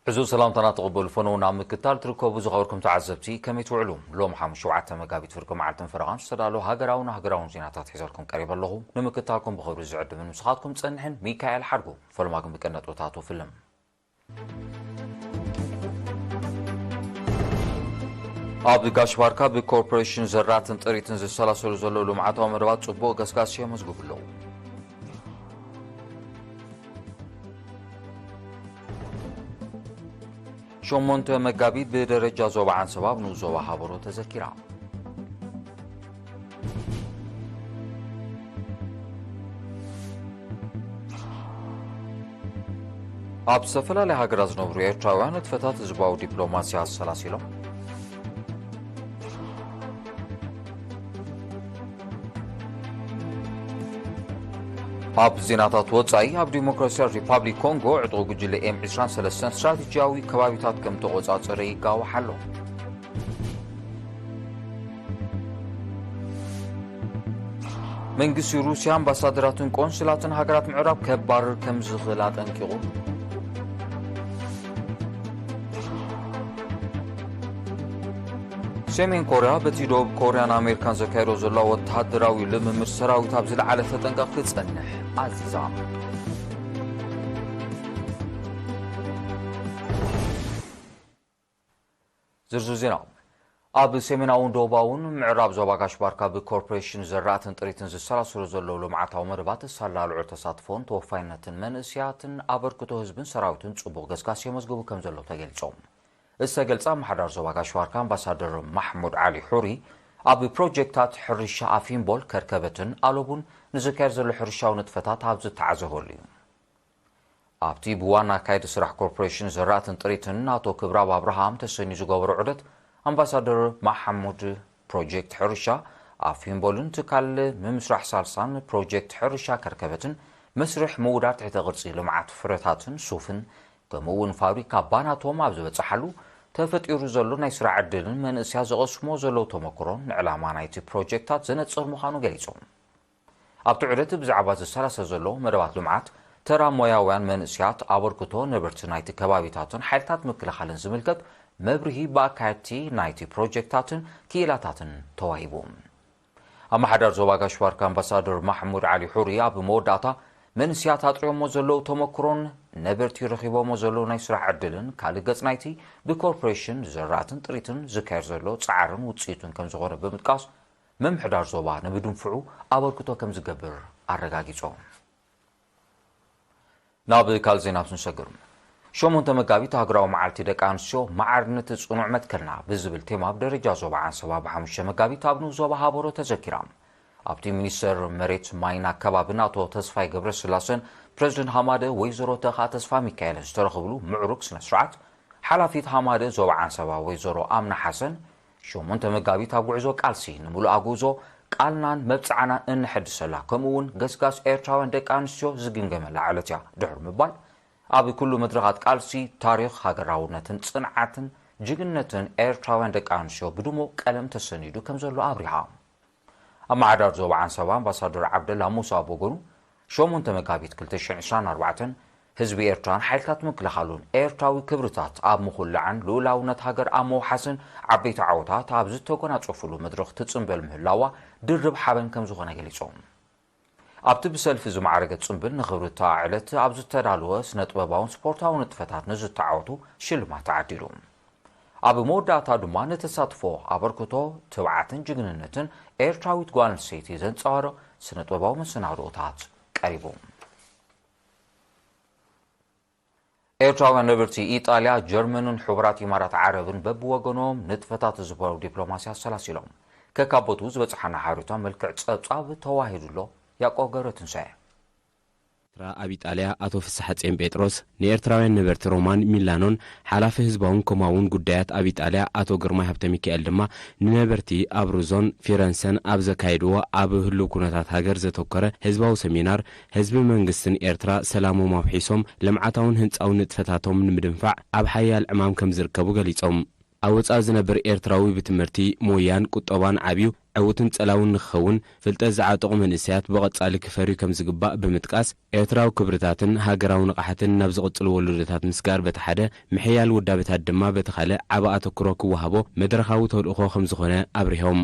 ሕዙ ሰላምታና ተቐበሉ። ፈነው ናብ ምክታል ትርከቡ ዝኸበርኩም ተዓዘብቲ፣ ከመይ ትውዕሉ? ሎም ሓሙስ ሸውዓተ መጋቢት ፍርቂ መዓልትን ፈረቓን ዝተዳለዉ ሃገራውን ሃገራውን ዜናታት ሒዘልኩም ቀሪበ ኣለኹ። ንምክታልኩም ብኽብሪ ዝዕድምን ምሳኻትኩም ጸንሕን ሚካኤል ሓድጉ። ፈለማ ግን ብቀንዲ ነጥብታቱ ፍልም። ኣብ ጋሽ ባርካ ብኮርፖሬሽን ዘራእትን ጥሪትን ዝሰላሰሉ ዘለዉ ልምዓታዊ መደባት ጽቡቕ ገስጋስ የመዝግቡ ኣለዉ። ሸሞንተ መጋቢት ብደረጃ ዞባ ዓንሰባ ኣብ ንኡስ ዞባ ሃበሮ ተዘኪራ። ኣብ ዝተፈላለያ ሃገራት ዝነብሩ ኤርትራውያን ንጥፈታት ህዝባዊ ዲፕሎማሲ ኣሰላሲሎም። ኣብ ዜናታት ወጻኢ፣ ኣብ ዲሞክራሲያዊት ሪፓብሊክ ኮንጎ ዕጡቕ ጉጅለ ኤም ዕስራን ሰለስተን ስትራቴጂያዊ ከባቢታት ከም ተቖጻጸረ ይጋዋሕ ኣሎ። መንግስቲ ሩስያ ኣምባሳደራትን ቆንስላትን ሃገራት ምዕራብ ከባርር ከም ዝኽእል ኣጠንቂቑ። ሰሜን ኮርያ በቲ ደቡብ ኮርያን ኣሜሪካን ዘካየዶ ዘሎ ወተሃደራዊ ልምምድ ሰራዊት ኣብ ዝለዓለ ተጠንቀቕ ክጸንሕ ኣዚዛ። ዝርዝር ዜና። ኣብ ሰሜናውን ደቡባውን ምዕራብ ዞባ ጋሽ ባርካ ብኮርፖሬሽን ዘራእትን ጥሪትን ዝሰላሰሉ ዘለዉ ልምዓታዊ መደባት ሳላ ልዑል ተሳትፎን ተወፋይነትን መንእስያትን ኣበርክቶ ህዝብን ሰራዊትን ጽቡቕ ገስጋስ የመዝግቡ ከም ዘለዉ ተገሊጾም። ዝተገልጸ ኣመሓዳሪ ዞባ ጋሽ ባርካ ኣምባሳደር ማሕሙድ ዓሊ ሑሪ ኣብ ፕሮጀክታት ሕርሻ ኣፊምቦል፣ ከርከበትን ኣሎቡን ንዝካየድ ዘሎ ሕርሻዊ ንጥፈታት ኣብ ዝተዓዘበሉ እዩ። ኣብቲ ብዋና ኣካየዲ ስራሕ ኮርፖሬሽን ዘራእትን ጥሪትን ኣቶ ክብራብ ኣብርሃም ተሰንዩ ዝገበሮ ዑደት ኣምባሳደር ማሓሙድ ፕሮጀክት ሕርሻ ኣፊምቦልን ትካል ምምስራሕ ሳልሳን ፕሮጀክት ሕርሻ ከርከበትን መስርሕ ምውዳድ ትሕተ ቅርጺ ልምዓት ፍረታትን ሱፍን ከምኡ እውን ፋብሪካ ባናቶም ኣብ ዝበጽሓሉ ተፈጢሩ ዘሎ ናይ ስራሕ ዕድልን መንእስያ ዝቐስሞ ዘለዉ ተመክሮን ንዕላማ ናይቲ ፕሮጀክታት ዘነጽር ምዃኑ ገሊጾም። ኣብቲ ዑደት ብዛዕባ ዝሰላሰ ዘሎ መደባት ልምዓት፣ ተራ ሞያውያን መንእስያት፣ ኣበርክቶ ነበርቲ ናይቲ ከባቢታትን ሓይልታት ምክልኻልን ዝምልከት መብርሂ ብኣካየድቲ ናይቲ ፕሮጀክታትን ክኢላታትን ተዋሂቡ። ኣመሓዳሪ ዞባ ጋሽ ባርካ ኣምባሳደር ማሕሙድ ዓሊ ሑሪ ኣብ መወዳእታ፣ መንእስያት ኣጥርዮሞ ዘለዉ ተመክሮን ነበርቲ ረኺቦሞ ዘለዉ ናይ ስራሕ ዕድልን ካልእ ገጽ ናይቲ ብኮርፖሬሽን ዘራእትን ጥሪትን ዝካየድ ዘሎ ጻዕርን ውጽኢቱን ከም ዝኾነ ብምጥቃስ፣ ምምሕዳር ዞባ ንምድንፍዑ ኣበርክቶ ከም ዝገብር ኣረጋጊጾም። ናብ ካልእ ዜና ክንሰግር። ሸሞንተ መጋቢት ሃገራዊ መዓልቲ ደቂ ኣንስትዮ፣ ማዕርነት ጽኑዕ መትከልና ብዝብል ቴማ፣ ኣብ ደረጃ ዞባ ዓንሰባ ብሓሙሽተ መጋቢት ኣብ ንኡስ ዞባ ሃበሮ ተዘኪራ። ኣብቲ ሚኒስተር መሬት፣ ማይን ኣከባብን ኣቶ ተስፋይ ገብረስላሰን ፕረዚደንት ሃማደ ወይዘሮ ተኻ ተስፋ ሚካኤልን ዝተረኸብሉ ምዕሩግ ስነ ስርዓት፣ ሓላፊት ሃማደ ዞባ ዓንሰባ ወይዘሮ ኣምና ሓሰን፣ ሸሞንተ መጋቢት ኣብ ጉዕዞ ቃልሲ፣ ንምሉኣ ጉዕዞ ቃልናን መብጽዓናን እነሐድሰላ፣ ከምኡ እውን ገስጋስ ኤርትራውያን ደቂ ኣንስትዮ ዝግምገመላ ዕለት እያ ድሕሪ ምባል፣ ኣብ ኩሉ መድረኻት ቃልሲ፣ ታሪኽ ሃገራውነትን ጽንዓትን ጅግንነትን ኤርትራውያን ደቂ ኣንስትዮ ብድሙቕ ቀለም ተሰኒዱ ከም ዘሎ ኣብሪሃ። ኣመሓዳሪ ዞባ ዓንሰባ ኣምባሳደር ዓብደላ ሙሳ ኣብ ወገኑ፣ ሸሞንተ መጋቢት ክልተ ሽሕን ዕስራን ኣርባዕተን ህዝቢ ኤርትራን ሓይልታት ምክልኻሉን ኤርትራዊ ክብርታት ኣብ ምኹላዕን ልኡላውነት ሃገር ኣብ ምውሓስን ዓበይቲ ዓወታት ኣብ ዝተጎናጸፉሉ መድረኽ ትጽንበል ምህላዋ ድርብ ሓበን ከም ዝኾነ ገሊጾም። ኣብቲ ብሰልፊ ዝማዕረገ ጽንብል፣ ንኽብሪ እታ ዕለት ኣብ ዝተዳለወ ስነ-ጥበባውን ስፖርታውን ንጥፈታት ንዝተዓወቱ ሽልማት ተዓዲሉ። ኣብ መወዳእታ ድማ ንተሳትፎ፣ ኣበርክቶ፣ ትብዓትን ጅግንነትን ኤርትራዊት ጓል ኣንስተይቲ ዘንጸባርቕ ስነ-ጥበባዊ መሰናድኦታት ቀሪቡ። ኤርትራውያን ነበርቲ ኢጣልያ፣ ጀርመንን ሕቡራት ኢማራት ዓረብን በብወገኖም ንጥፈታት ህዝባዊ ዲፕሎማሲ ኣሰላሲሎም። ከካቦቱ ዝበጽሓና ሓበሬታ መልክዕ ጸብጻብ ተዋሂዱ ኣሎ። ያዕቆብ ገብረትንሳኤ። ኤርትራ ኣብ ኢጣልያ ኣቶ ፍስሓጽዮን ጴጥሮስ ንኤርትራውያን ነበርቲ ሮማን ሚላኖን ሓላፊ ህዝባውን ኮማውን ጉዳያት ኣብ ኢጣልያ ኣቶ ግርማይ ሃብተሚካኤል ድማ ንነበርቲ ኣብሩዞን ፊረንሰን ኣብ ዘካየድዎ ኣብ ህሉው ኩነታት ሃገር ዘተኮረ ህዝባዊ ሰሚናር ህዝብን መንግስትን ኤርትራ ሰላሞም ኣውሒሶም ልምዓታውን ህንጻውን ንጥፈታቶም ንምድንፋዕ ኣብ ሓያል ዕማም ከም ዝርከቡ ገሊጾም። ኣብ ወጻኢ ዝነብር ኤርትራዊ ብትምህርቲ፣ ሞያን ቁጠባን ዓብዩ ዕዉትን ጸላውን ንክኸውን፣ ፍልጠት ዝዓጠቑ መንእሰያት ብቐጻሊ ክፈርዩ ከም ዝግባእ ብምጥቃስ፣ ኤርትራዊ ክብርታትን ሃገራዊ ንቕሓትን ናብ ዝቕጽሉ ወለዶታት ምስጋር በቲ ሓደ፣ ምሕያል ውዳበታት ድማ በቲ ካልእ ዓቢ ኣተኩሮ ክወሃቦ መድረኻዊ ተልእኾ ከም ዝኾነ ኣብሪሆም።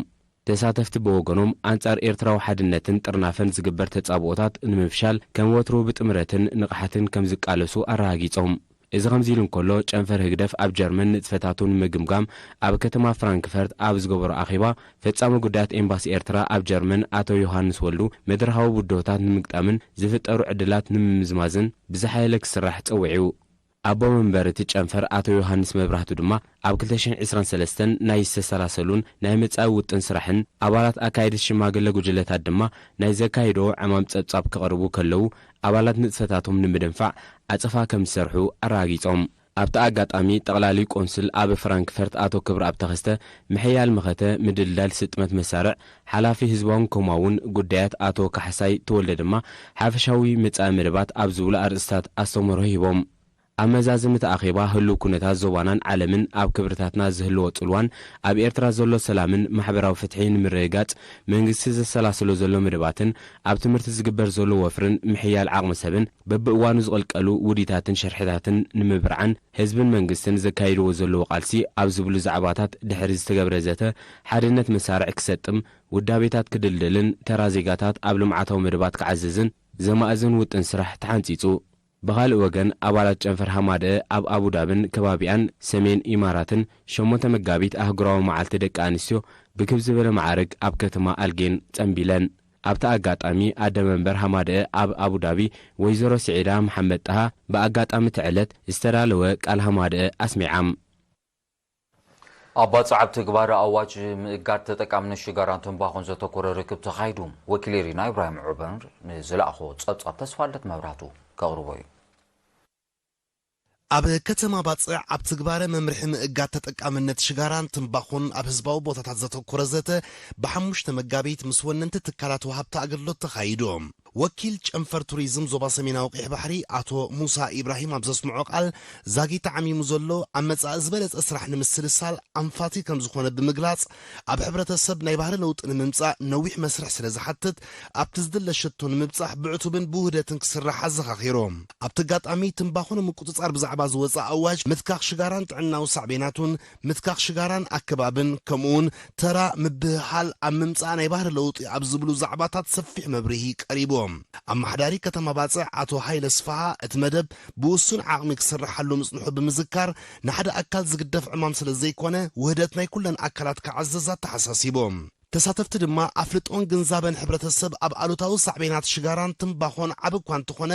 ተሳተፍቲ ብወገኖም፣ ኣንጻር ኤርትራዊ ሓድነትን ጥርናፈን ዝግበር ተጻብኦታት ንምፍሻል ከም ወትሩ ብጥምረትን ንቕሓትን ከም ዝቃለሱ ኣረጋጊጾም። እዚ ከምዚ ኢሉ እንከሎ፣ ጨንፈር ህግደፍ ኣብ ጀርመን ንጥፈታቱ ንምግምጋም ኣብ ከተማ ፍራንክፈርት ኣብ ዝገበሮ ኣኼባ፣ ፈጻሚ ጉዳያት ኤምባሲ ኤርትራ ኣብ ጀርመን ኣቶ ዮሃንስ ወልዱ፣ መድረኻዊ ብድሆታት ንምግጣምን ዝፍጠሩ ዕድላት ንምምዝማዝን ብዝሓየለ ክስራሕ ጸዊዑ። ኣቦ መንበር እቲ ጨንፈር ኣቶ ዮሃንስ መብራህቱ ድማ፣ ኣብ ክልተ ሽሕን ዕስራን ሰለስተን ናይ ዝተሰላሰሉን ናይ መጻኢ ውጥን ስራሕን፣ ኣባላት ኣካየድቲ ሽማግለ ጉጅለታት ድማ ናይ ዘካይድዎ ዕማም ጸብጻብ ከቕርቡ ከለዉ፣ ኣባላት ንጥፈታቶም ንምድንፋዕ ዓጸፋ ከም ዝሰርሑ ኣረጋጊጾም። ኣብቲ ኣጋጣሚ፣ ጠቕላሊ ቆንስል ኣብ ፍራንክፈርት ኣቶ ክብረኣብ ተኸስተ፣ ምሕያል መኸተ፣ ምድልዳል ስጥመት መሳርዕ፣ ሓላፊ ህዝባውን ኮማውን ጉዳያት ኣቶ ካሕሳይ ተወልደ ድማ፣ ሓፈሻዊ መጻኢ መደባት ኣብ ዝብሉ ኣርእስታት ኣስተምህሮ ሂቦም። ኣብ መዛዘሚ እቲ ኣኼባ፣ ህሉው ኩነታት ዞባናን ዓለምን ኣብ ክብርታትና ዝህልዎ ጽልዋን ኣብ ኤርትራ ዘሎ ሰላምን ማሕበራዊ ፍትሒ ንምርግጋጽ መንግስቲ ዘሰላስሎ ዘሎ መደባትን ኣብ ትምህርቲ ዝግበር ዘሎ ወፍርን ምሕያል ዓቕሚ ሰብን በብእዋኑ ዝቕልቀሉ ውዲታትን ሽርሕታትን ንምብርዓን ህዝብን መንግስትን ዘካይድዎ ዘለዎ ቃልሲ ኣብ ዝብሉ ዛዕባታት ድሕሪ ዝተገብረ ዘተ ሓድነት መሳርዕ ክሰጥም፣ ውዳቤታት ክድልድልን ተራ ዜጋታት ኣብ ልምዓታዊ መደባት ክዓዝዝን ዘማእዝን ውጥን ስራሕ ተሓንጺጹ። ብኻልእ ወገን፣ ኣባላት ጨንፈር ሃማደአ ኣብ ኣቡዳብን ከባቢኣን ሰሜን ኢማራትን ሸሞንተ መጋቢት ኣህጉራዊ መዓልቲ ደቂ ኣንስትዮ ብክብ ዝበለ መዓርግ ኣብ ከተማ ኣልጌን ጸንቢለን። ኣብቲ ኣጋጣሚ ኣደ መንበር ሃማደአ ኣብ ኣቡዳቢ ወይዘሮ ስዒዳ መሓመድ ጣሃ ብኣጋጣሚ እቲ ዕለት ዝተዳለወ ቃል ሃማደአ ኣስሚዓም። ኣብ ባጽዕ ኣብ ትግባረ ኣዋጅ ምእጋድ ተጠቃምነት ሽጋራን ትምባኾን ዘተኮረ ርክብ ተኻይዱ። ወኪል ኤሪና ኢብራሂም ዑመር ንዝለኣኾ ጸብጻብ ተስፋልደት መብራህቱ ከቕርቦ እዩ። ኣብ ከተማ ባጽዕ ኣብ ትግባረ መምርሒ ምእጋድ ተጠቃምነት ሽጋራን ትምባኾን ኣብ ህዝባዊ ቦታታት ዘተኮረ ዘተ ብሓሙሽተ መጋቢት ምስ ወነንቲ ትካላት ወሃብቲ ኣገልግሎት ተኻይዱ። ወኪል ጨንፈር ቱሪዝም ዞባ ሰሜናዊ ቀይሕ ባሕሪ ኣቶ ሙሳ ኢብራሂም ኣብ ዘስምዖ ቃል፣ ዛጊት ተዓሚሙ ዘሎ ኣብ መጻኢ ዝበለጸ ስራሕ ንምስልሳል ኣንፋቲ ከም ዝኾነ ብምግላጽ፣ ኣብ ሕብረተሰብ ናይ ባህሪ ለውጢ ንምምጻእ ነዊሕ መስርሕ ስለ ዝሓትት፣ ኣብቲ ዝድለ ሸቶ ንምብጻሕ ብዕቱብን ብውህደትን ክስራሕ ኣዘኻኺሩ። ኣብቲ ኣጋጣሚ፣ ትምባኾ ንምቁጽጻር ብዛዕባ ዝወጸ ኣዋጅ፣ ምትካኽ ሽጋራን ጥዕናዊ ሳዕቤናቱን፣ ምትካኽ ሽጋራን ኣከባብን፣ ከምኡውን ተራ ምብህሃል ኣብ ምምጻእ ናይ ባህሪ ለውጢ ኣብ ዝብሉ ዛዕባታት ሰፊሕ መብርሂ ቀሪቡ። ኣመሓዳሪ ከተማ ባጽዕ ኣቶ ሃይለ ስፍሃ፣ እቲ መደብ ብውሱን ዓቕሚ ክስርሓሉ ምጽንሑ ብምዝካር፣ ንሓደ ኣካል ዝግደፍ ዕማም ስለ ዘይኮነ፣ ውህደት ናይ ኩለን ኣካላት ክዓዝዝ ኣተሓሳሲቡ። ተሳተፍቲ ድማ፣ ኣፍልጦን ግንዛበን ሕብረተሰብ ኣብ ኣሉታዊ ሳዕቤናት ሽጋራን ትምባኾን ዓቢ እኳ እንተኾነ፣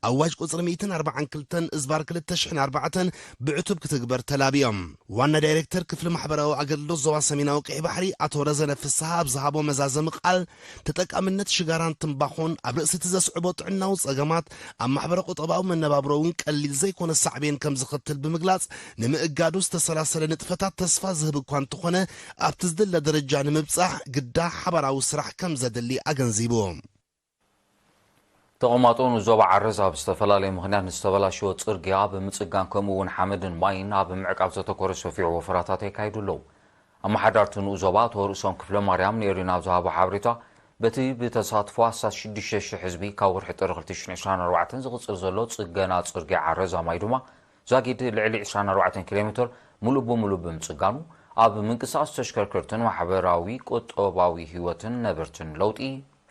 ኣዋጅ ቁጽሪ ሚእትን ኣርባዓን ክልተን እዝባር ክልተ ሽሕን ኣርባዕተን ብዕቱብ ክትግበር ተላብዮም። ዋና ዳይሬክተር ክፍሊ ማሕበራዊ ኣገልግሎት ዞባ ሰሜናዊ ቀይሕ ባሕሪ ኣቶ ረዘነ ፍስሃ ኣብ ዝሃቦ መዛዘሚ ቃል፣ ተጠቃምነት ሽጋራን ትምባኾን ኣብ ርእሲ እቲ ዘስዕቦ ጥዕናዊ ጸገማት፣ ኣብ ማሕበረ ቁጠባዊ መነባብሮ እውን ቀሊል ዘይኮነ ሳዕቤን ከም ዘኸትል ብምግላጽ፣ ንምእጋዱ ዝተሰላሰለ ንጥፈታት ተስፋ ዝህብ እኳ እንተኾነ፣ ኣብቲ ዝድለ ደረጃ ንምብጻሕ ግዳ ሓባራዊ ስራሕ ከም ዘድሊ ኣገንዚቡ። ተቐማጦ ንዞባ ዓረዛ ብዝተፈላለየ ምኽንያት ንዝተበላሸወ ጽርግያ ብምጽጋን፣ ከምኡ እውን ሓመድን ማይን ኣብ ምዕቃብ ዘተኮረ ሰፊሑ ወፈራታት የካይዱ ኣለዉ። ኣመሓዳርቲ ንኡ ዞባ ኣቶ ርእሶም ክፍለ ማርያም ንኤሪና ኣብ ዝሃቦ ሓበሬታ፣ በቲ ብተሳትፎ ኣስታት ሽዱሽተ ሽሕ ህዝቢ ካብ ወርሒ ጥሪ ክልተ ሽሕን ዕስራን ኣርባዕተን ዝቕጽል ዘሎ ጽገና ጽርግያ ዓረዛ ማይ ድማ፣ ዛጊድ ልዕሊ ዕስራን ኣርባዕተን ኪሎ ሜትር ምሉእ ብምሉእ ብምጽጋኑ፣ ኣብ ምንቅስቓስ ተሽከርከርትን ማሕበራዊ ቁጠባዊ ህይወትን ነበርትን ለውጢ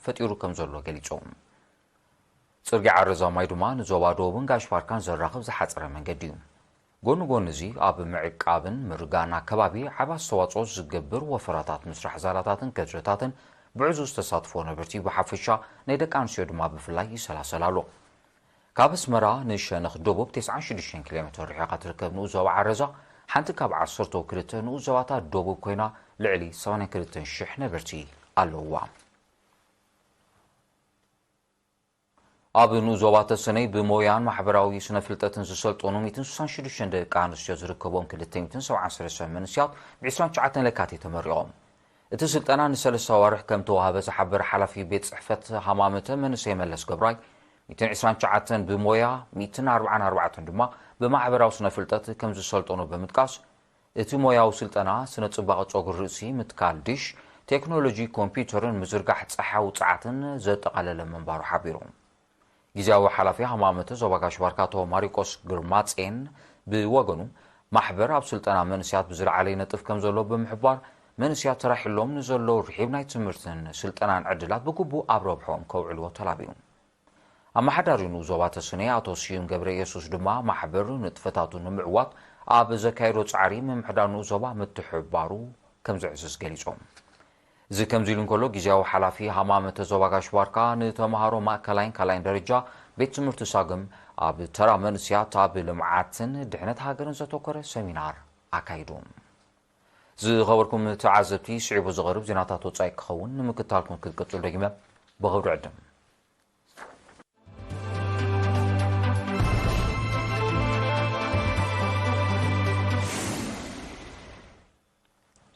ፈጢሩ ከም ዘሎ ገሊጾም። ጽርግያ ዓረዛ ማይ ድማ ንዞባ ደቡብን ጋሽ ባርካን ዘራኽብ ዝሓጸረ መንገዲ እዩ። ጎኒ ጎኒ እዚ፣ ኣብ ምዕቃብን ምርጋን ኣከባቢ ዓቢ ኣስተዋጽኦ ዝገብር ወፈራታት ምስራሕ ዛላታትን ከድረታትን ብዕዙዝ ተሳትፎ ነበርቲ ብሓፈሻ፣ ናይ ደቂ ኣንስትዮ ድማ ብፍላይ ይሰላሰል ኣሎ። ካብ ኣስመራ ንሸነኽ ደቡብ ተስዓን ሽዱሽተን ኪሎ ሜትር ርሒቓ ትርከብ ንኡስ ዞባ ዓረዛ፣ ሓንቲ ካብ ዓሰርተው ክልተ ንኡስ ዞባታት ደቡብ ኮይና፣ ልዕሊ ሰማንያን ክልተን ሽሕ ነበርቲ ኣለውዋ። ኣብ ንኡስ ዞባ ተሰነይ ብሞያን ማሕበራዊ ስነ ፍልጠትን ዝሰልጠኑ ሚእትን ስሳን ሽዱሽተን ደቂ ኣንስትዮ ዝርከብዎም ክልተ ሚእትን ሰብዓን ሰለስተን መንእሰያት ብ ዕስራን ትሽዓተን ለካቲት ተመሪቖም። እቲ ስልጠና ንሰለስተ ኣዋርሕ ከም ተዋህበ ዝሓበረ ሓላፊ ቤት ጽሕፈት ሃማመተ መንእሰይ መለስ ገብራይ፣ ሚእትን ዕስራን ትሽዓተን ብሞያ፣ ሚእትን ኣርባዓን ኣርባዕተን ድማ ብማሕበራዊ ስነ ፍልጠት ከም ዝሰልጠኑ ብምጥቃስ፣ እቲ ሞያዊ ስልጠና ስነ ጽባቐ ጸጉሪ ርእሲ፣ ምትካል ዲሽ፣ ቴክኖሎጂ ኮምፒውተርን ምዝርጋሕ ጸሓያዊ ጸዓትን ዘጠቓለለ ምንባሩ ሓቢሩ። ግዝያዊ ሓላፊ ሃማመተ ዞባ ጋሽ ባርካ ኣቶ ማሪቆስ ግርማጼን ብወገኑ፣ ማሕበር ኣብ ስልጠና መንእስያት ብዝለዓለ ይነጥፍ ከም ዘሎ ብምሕባር፣ መንእስያት ተራሒሎም ንዘለዉ ርሒብ ናይ ትምህርትን ስልጠናን ዕድላት ብግቡእ ኣብ ረብሖም ከውዕልዎ ተላብዩ። ኣመሓዳሪ ንኡስ ዞባ ተስነየ ኣቶ ስዩም ገብረ ኢየሱስ ድማ፣ ማሕበር ንጥፈታቱ ንምዕዋት ኣብ ዘካየዶ ጻዕሪ ምምሕዳር ንኡስ ዞባ ምትሕብባሩ ከም ዘዕዝዝ ገሊጾም። እዚ ከምዚ ኢሉ እንከሎ፣ ግዝያዊ ሓላፊ ሃማመተ ዞባ ጋሽ ባርካ ንተምሃሮ ማእከላይን ካልኣይን ደረጃ ቤት ትምህርቲ ሳግም ኣብ ተራ መንእስያት ኣብ ልምዓትን ድሕነት ሃገርን ዘተኮረ ሰሚናር ኣካይዱ። ዝኸበርኩም ተዓዘብቲ፣ ስዒቡ ዝቐርብ ዜናታት ወጻኢ ክኸውን ንምክታልኩም ክትቅጽሉ ደጊመ ብኽብሪ ዕድም።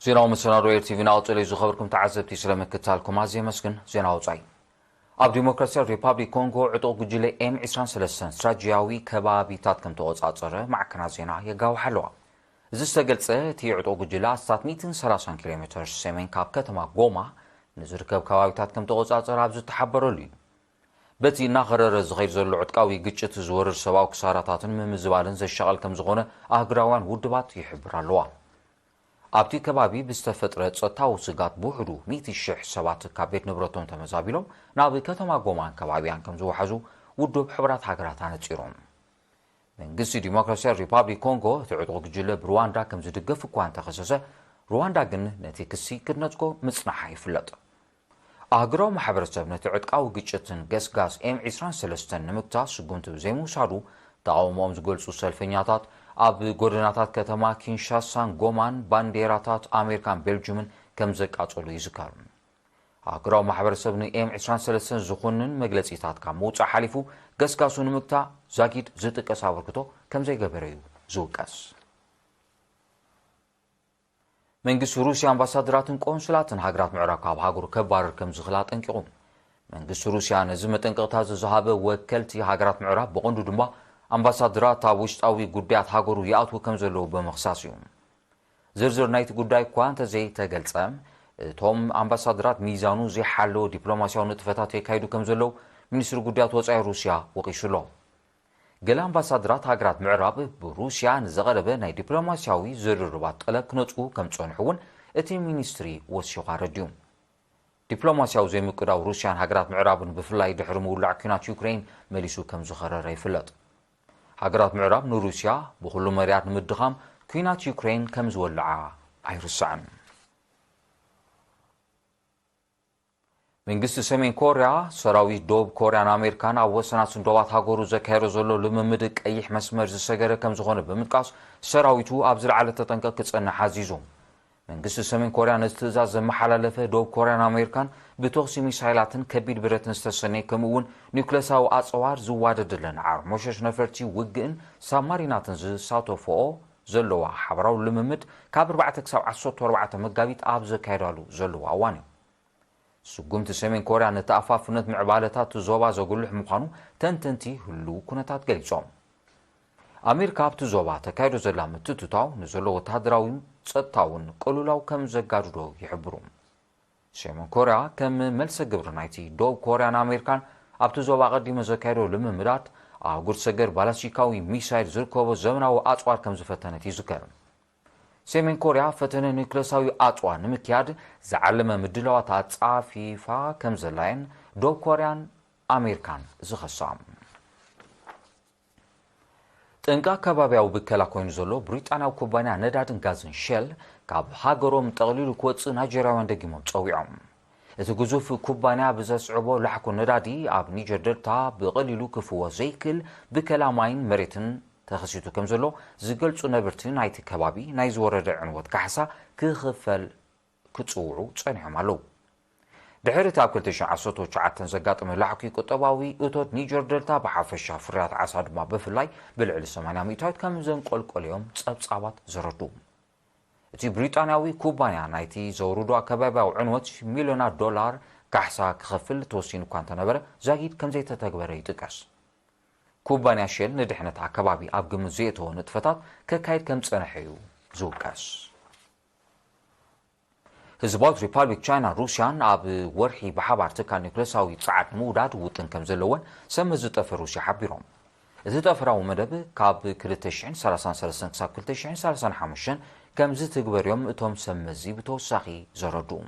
ዜናዊ መሰናዶ ኤር ቲቪ ናቕጽል እዩ። ዝኸበርኩም ተዓዘብቲ፣ ስለ ምክታልኩም ኣዝየ የመስግን። ዜና ወጻኢ። ኣብ ዲሞክራሲያዊ ሪፓብሊክ ኮንጎ ዕጡቕ ጉጅለ ኤም ዕስራን ሰለስተን ስትራቴጂያዊ ከባቢታት ከም ተቖጻጸረ ማዕከናት ዜና የጋውሓ ኣለዋ። እዚ ዝተገልጸ፣ እቲ ዕጡቕ ጉጅለ ኣስታት ሚእትን ሰላሳን ኪሎ ሜትር ሰሜን ካብ ከተማ ጎማ ንዝርከብ ከባቢታት ከም ተቖጻጸረ ኣብ ዝተሓበረሉ እዩ። በቲ እናኸረረ ዝኸይድ ዘሎ ዕጥቃዊ ግጭት ዝወርድ ሰብኣዊ ክሳራታትን ምምዝባልን ዘሻቐል ከም ዝኾነ ኣህጉራውያን ውድባት ይሕብር ኣለዋ። ኣብቲ ከባቢ ብዝተፈጥረ ጸጥታዊ ስጋት ብውሕዱ ሚእቲ ሽሕ ሰባት ካብ ቤት ንብረቶም ተመዛቢሎም ናብ ከተማ ጎማን ከባቢያን ከም ዝወሓዙ ውድብ ሕቡራት ሃገራት ኣነጺሩ። መንግስቲ ዲሞክራሲያዊ ሪፓብሊክ ኮንጎ እቲ ዕጡቕ ጉጅለ ብሩዋንዳ ከም ዝድገፍ እኳ እንተኸሰሰ፣ ሩዋንዳ ግን ነቲ ክሲ ክትነጽጎ ምጽናሓ ይፍለጥ። ኣህጉራዊ ማሕበረሰብ ነቲ ዕጥቃዊ ግጭትን ገስጋስ ኤም ዕስራን ሰለስተን ንምግታእ ስጉምቲ ብዘይምውሳዱ፣ ተቓውሞኦም ዝገልጹ ሰልፈኛታት ኣብ ጎደናታት ከተማ ኪንሻሳን ጎማን ባንዴራታት ኣሜሪካን ቤልጅምን ከም ዘቃጸሉ ይዝከር። ኣህጉራዊ ማሕበረሰብ ንኤም ዕስራን ሰለስተን ዝኹንን መግለጺታት ካብ ምውጻእ ሓሊፉ፣ ገስጋሱ ንምግታእ ዛጊድ ዝጥቀስ ኣበርክቶ ከም ዘይገበረ እዩ ዝውቀስ። መንግስቲ ሩስያ ኣምባሳደራትን ቆንስላትን ሃገራት ምዕራብ ካብ ሃገሩ ከባርር ከም ዝኽእል ኣጠንቂቑ። መንግስቲ ሩስያ ነዚ መጠንቀቕታ እዚ ዝሃበ፣ ወከልቲ ሃገራት ምዕራብ፣ ብቐንዱ ድማ ኣምባሳደራት፣ ኣብ ውሽጣዊ ጉዳያት ሃገሩ ይኣትዉ ከም ዘለዉ ብምኽሳስ እዩ። ዝርዝር ናይቲ ጉዳይ እኳ እንተዘይተገልጸ፣ እቶም ኣምባሳደራት ሚዛኑ ዘይሓለወ ዲፕሎማስያዊ ንጥፈታት የካይዱ ከም ዘለዉ ሚኒስትሪ ጉዳያት ወጻኢ ሩስያ ወቒሱ ኣሎ። ገለ ኣምባሳደራት ሃገራት ምዕራብ ብሩስያ ንዘቐረበ ናይ ዲፕሎማስያዊ ዝርርባት ጠለብ ክነጽጉ ከም ዝጸንሑ እውን እቲ ሚኒስትሪ ወሲኹ ኣረዲኡ። ዲፕሎማስያዊ ዘይምቅዳው ሩስያን ሃገራት ምዕራብን፣ ብፍላይ ድሕሪ ምውላዕ ኲናት ዩክሬን፣ መሊሱ ከም ዝኸረረ ይፍለጥ። ሃገራት ምዕራብ ንሩስያ ብኹሉ መዳያት ንምድኻም ኲናት ዩክሬን ከም ዝወልዓ ኣይርስዕን። መንግስቲ ሰሜን ኮርያ፣ ሰራዊት ደቡብ ኮርያን ኣሜሪካን ኣብ ወሰናስን ዶባት ሃገሩ ዘካየዶ ዘሎ ልምምድ ቀይሕ መስመር ዝሰገረ ከም ዝኾነ ብምጥቃስ፣ ሰራዊቱ ኣብ ዝለዓለ ተጠንቀቕ ክጸንሕ ኣዚዙ። መንግስቲ ሰሜን ኮርያ ነዚ ትእዛዝ ዘመሓላለፈ፣ ደቡብ ኮርያን ኣሜሪካን ብተኹሲ ሚሳይላትን ከቢድ ብረትን ዝተሰነየ፣ ከምኡ እውን ኒውክለሳዊ ኣጽዋር ዝዋደደለን ዓርሞሸሽ ነፈርቲ ውግእን ሳብማሪናትን ዝሳተፍኦ ዘለዋ ሓበራዊ ልምምድ፣ ካብ ኣርባዕተ ክሳብ ዓሰርተ ኣርባዕተ መጋቢት ኣብ ዘካየዳሉ ዘለዋ እዋን እዩ። ስጉምቲ ሰሜን ኮርያ ንተኣፋፍነት ምዕባለታት እቲ ዞባ ዘጉልሕ ምዃኑ ተንተንቲ ህሉው ኩነታት ገሊጾም። ኣሜሪካ ኣብቲ ዞባ ተካይዶ ዘላ ምትእትታው ንዘሎ ወተሃደራዊን ጸጥታውን ቅልውላው ከም ዘጋድዶ ይሕብሩ። ሰሜን ኮርያ ከም መልሰ ግብሪ ናይቲ ደቡብ ኮርያን ኣሜሪካን ኣብቲ ዞባ ኣቐዲመ ዘካየዶ ልምምዳት፣ ኣህጉር ሰገር ባላስቲካዊ ሚሳይል ዝርከቦ ዘመናዊ ኣጽዋር ከም ዝፈተነት ይዝከር። ሰሜን ኮርያ ፈተነ ኒውክለሳዊ ኣጽዋር ንምክያድ ዝዓለመ ምድላዋት ኣጻፊፋ ከም ዘላየን ደቡብ ኮርያን ኣሜሪካን ዝኸሳ። ጠንቂ ኣከባቢያዊ ብከላ ኮይኑ ዘሎ ብሪጣንያዊ ኩባንያ ነዳድን ጋዝን ሸል፣ ካብ ሃገሮም ጠቕሊሉ ክወጽእ ናይጀርያውያን ደጊሞም ጸዊዖም። እቲ ግዙፍ ኩባንያ ብዘስዕቦ ላሕኮ ነዳዲ፣ ኣብ ኒጀር ደልታ ብቐሊሉ ክፍወስ ዘይክእል ብከላ ማይን መሬትን ተኸሲቱ ከም ዘሎ ዝገልጹ ነበርቲ ናይቲ ከባቢ፣ ናይ ዝወረደ ዕንወት ካሕሳ ክኽፈል ክጽውዑ ጸኒሖም ኣለዉ። ድሕሪ እቲ ኣብ ክልተ ሽሕን ዓሰርተ ትሽዓተን ዘጋጠመ ላሕኲ፣ ቁጠባዊ እቶት ኒጀር ደልታ፣ ብሓፈሻ ፍርያት ዓሳ ድማ ብፍላይ፣ ብልዕሊ ሰማንያ ሚእታዊት ከም ዘንቆልቆለዮም ጸብጻባት ዘረድኡ። እቲ ብሪጣንያዊ ኩባንያ ናይቲ ዘውርዶ ኣከባቢያዊ ዕንወት ሚልዮናት ዶላር ካሕሳ ክኸፍል ተወሲኑ እኳ እንተነበረ፣ ዛጊድ ከም ዘይተተግበረ ይጥቀስ። ኩባንያ ሼል ንድሕነት ኣከባቢ ኣብ ግምት ዘየእተወ ንጥፈታት ከካይድ ከም ዝጸንሐ እዩ ዝውቀስ። ህዝባዊት ሪፓብሊክ ቻይናን ሩስያን ኣብ ወርሒ ብሓባር ትካል ኒውክለሳዊ ጸዓት ንምውዳድ ውጥን ከም ዘለወን ሰብ መዚ ጠፈር ሩስያ ሓቢሮም። እቲ ጠፈራዊ መደብ ካብ ክልተ ሽሕን ሰላሳን ሰለስተን ክሳብ ክልተ ሽሕን ሰላሳን ሓሙሽተን ከም ዝትግበር እዮም እቶም ሰብ መዚ ብተወሳኺ ዘረድኡ።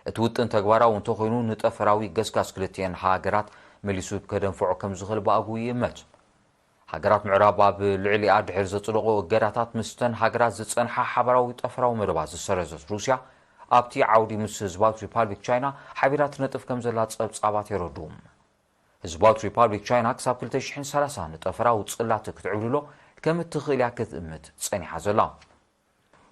እቲ ውጥን ተግባራዊ እንተኾይኑ ንጠፈራዊ ገስጋስ ክልቲኤን ሃገራት መሊሱ ከደንፍዖ ከም ዝኽእል ብኣግኡ ይእመት። ሃገራት ምዕራብ ኣብ ልዕሊኣ ድሕሪ ዘጽደቖ እገዳታት ምስተን ሃገራት ዝጸንሓ ሓባራዊ ጠፈራዊ መደባት ዝሰረዘት ሩስያ ኣብቲ ዓውዲ ምስ ህዝባዊት ሪፓብሊክ ቻይና ሓቢራ ትነጥፍ ከም ዘላ ጸብጻባት የረድኡ። ህዝባዊት ሪፓብሊክ ቻይና ክሳብ ክልተ ሽሕን ሰላሳን ንጠፈራዊ ጽላት ክትዕብልሎ ከም እትኽእል እያ ክትእምት ጸኒሓ ዘላ።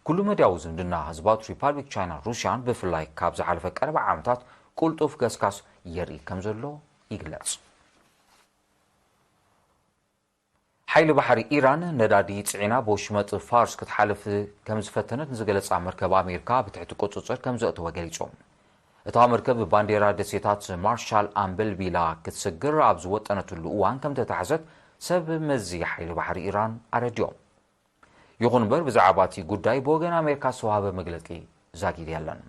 ኩሉ መድያዊ ዝምድና ህዝባዊት ሪፓብሊክ ቻይናን ሩስያን ብፍላይ ካብ ዝሓለፈ ቀረባ ዓመታት ቁልጡፍ ገስጋስ የርኢ ከም ዘሎ ይግለጽ። ሓይሊ ባሕሪ ኢራን ነዳዲ ጽዒና ብወሽመጥ ፋርስ ክትሓልፍ ከም ዝፈተነት ንዝገለጻ መርከብ ኣሜሪካ ብትሕቲ ቁጽጽር ከም ዘእተወ ገሊጹ። እታ መርከብ ባንዴራ ደሴታት ማርሻል ኣምበልቢላ ክትስግር ኣብ ዝወጠነትሉ እዋን ከም ተታሕዘት ሰብ መዚ ሓይሊ ባሕሪ ኢራን ኣረዲኦም። ይኹን እምበር ብዛዕባ እቲ ጉዳይ ብወገን ኣሜሪካ ዝተዋህበ መግለጺ ዛጊድ የለን።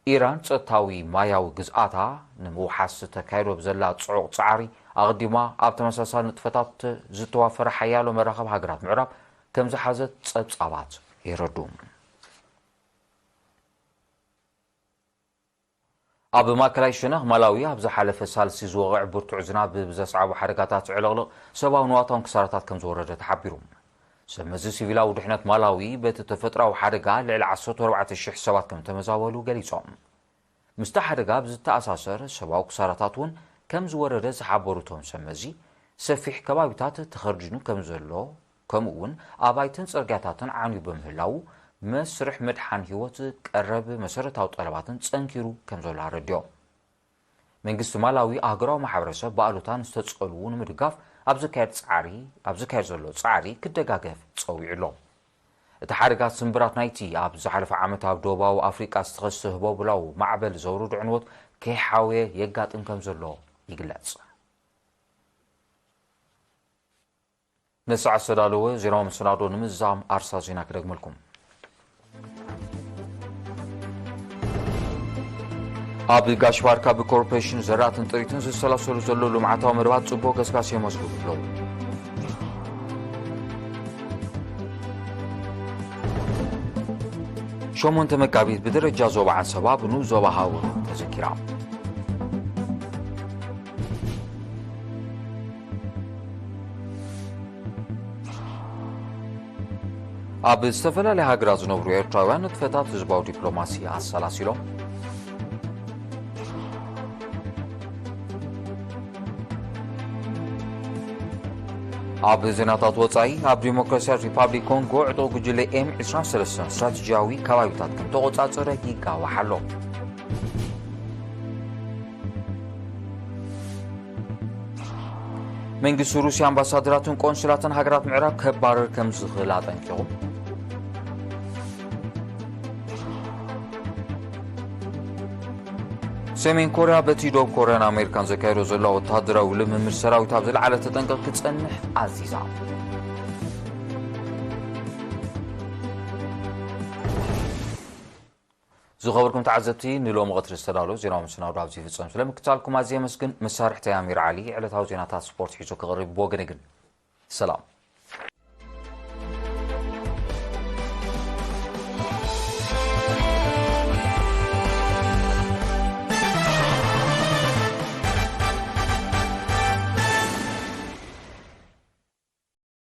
ኢራን ጸጥታዊ ማያዊ ግዝኣታ ንምውሓስ ተካይዶ ብዘላ ጽዑቕ ጻዕሪ ኣቕዲማ ኣብ ተመሳሳሊ ንጥፈታት ዝተዋፈረ ሓያሎ መራኸብ ሃገራት ምዕራብ ከም ዝሓዘት ጸብጻባት የረዱ። ኣብ ማእከላይ ሸነኽ ማላዊ ኣብ ዝሓለፈ ሳልሲ ዝወቕዕ ብርቱዕ ዝናብ ብዘስዓቦ ሓደጋታት ዕልቕልቕ ሰብኣዊ ንዋታውን ክሳራታት ከም ዝወረደ ተሓቢሩ። ሰብ መዚ ሲቪላዊ ድሕነት ማላዊ በቲ ተፈጥሮኣዊ ሓደጋ ልዕሊ ዓሰርተ ኣርባዕተ ሽሕ ሰባት ከም ተመዛበሉ ገሊጾም። ምስቲ ሓደጋ ብዝተኣሳሰር ሰብኣዊ ክሳራታት እውን ከም ዝወረደ ዝሓበሩ እቶም ሰብ መዚ፣ ሰፊሕ ከባቢታት ተኸርዲኑ ከም ዘሎ፣ ከምኡ እውን ኣባይትን ጽርግያታትን ዓንዩ ብምህላዉ መስርሕ ምድሓን ህይወት ቀረብ መሰረታዊ ጠለባትን ጸንኪሩ ከም ዘሎ ኣረዲኦም። መንግስቲ ማላዊ ኣህጉራዊ ማሕበረሰብ ብኣሉታ ንዝተጸልዉ ንምድጋፍ ኣብ ዝካየድ ጻዕሪ፣ ኣብ ዝካየድ ዘሎ ጻዕሪ ክደጋገፍ ጸዊዑ ኣሎ። እቲ ሓደጋ ስምብራት ናይቲ ኣብ ዝሓለፈ ዓመት ኣብ ደቡባዊ ኣፍሪቃ ዝተኸስተ ህቦብላዊ ማዕበል ዘውርዶ ዕንወት ከይሓወየ የጋጥም ከም ዘሎ ይግለጽ። ነሳዕ ዝተዳለወ ዜናዊ መሰናዶ ንምዝዛም ኣርሳ ዜና ክደግመልኩም። ኣብ ጋሽ ባርካ ብኮርፖሬሽን ዘራእትን ጥሪትን ዝሰላሰሉ ዘለዉ ልምዓታዊ መደባት ጽቡቕ ገስጋስ የመዝግቡ ኣለዉ። ሸሞንተ መጋቢት ብደረጃ ዞባ ዓንሰባ ብንኡስ ዞባ ሃወሩ ተዘኪራ። ኣብ ዝተፈላለያ ሃገራት ዝነብሩ ኤርትራውያን ንጥፈታት ህዝባዊ ዲፕሎማሲ ኣሰላሲሎም። ኣብ ዜናታት ወጻኢ፣ ኣብ ዲሞክራሲያዊት ሪፓብሊክ ኮንጎ ዕጡቕ ጉጅለ ኤም ዕስራን ሰለስተን ስትራተጂያዊ ከባቢታት ከም ተቖጻጸረ ይጋዋሕ ኣሎ። መንግስቲ ሩስያ ኣምባሳደራትን ቆንስላትን ሃገራት ምዕራብ ከባርር ከም ዝኽእል ኣጠንቂቑ። ሰሜን ኮርያ በቲ ደቡብ ኮርያን ኣሜሪካን ዘካየዶ ዘሎ ወተሃደራዊ ልምምድ ሰራዊት ኣብ ዝለዓለ ተጠንቀቕ ክጸንሕ ኣዚዛ። ዝኸበርኩም ተዓዘብቲ፣ ንሎሚ ቀትሪ ዝተዳለወ ዜናዊ መሰናዶ ኣብዚ ይፍጸም። ስለምክትታልኩም ኣዝየ የመስግን። መሳርሕተይ ኣሚር ዓሊ ዕለታዊ ዜናታት ስፖርት ሒዙ ክቕርብ ብወገነይ ግን ሰላም።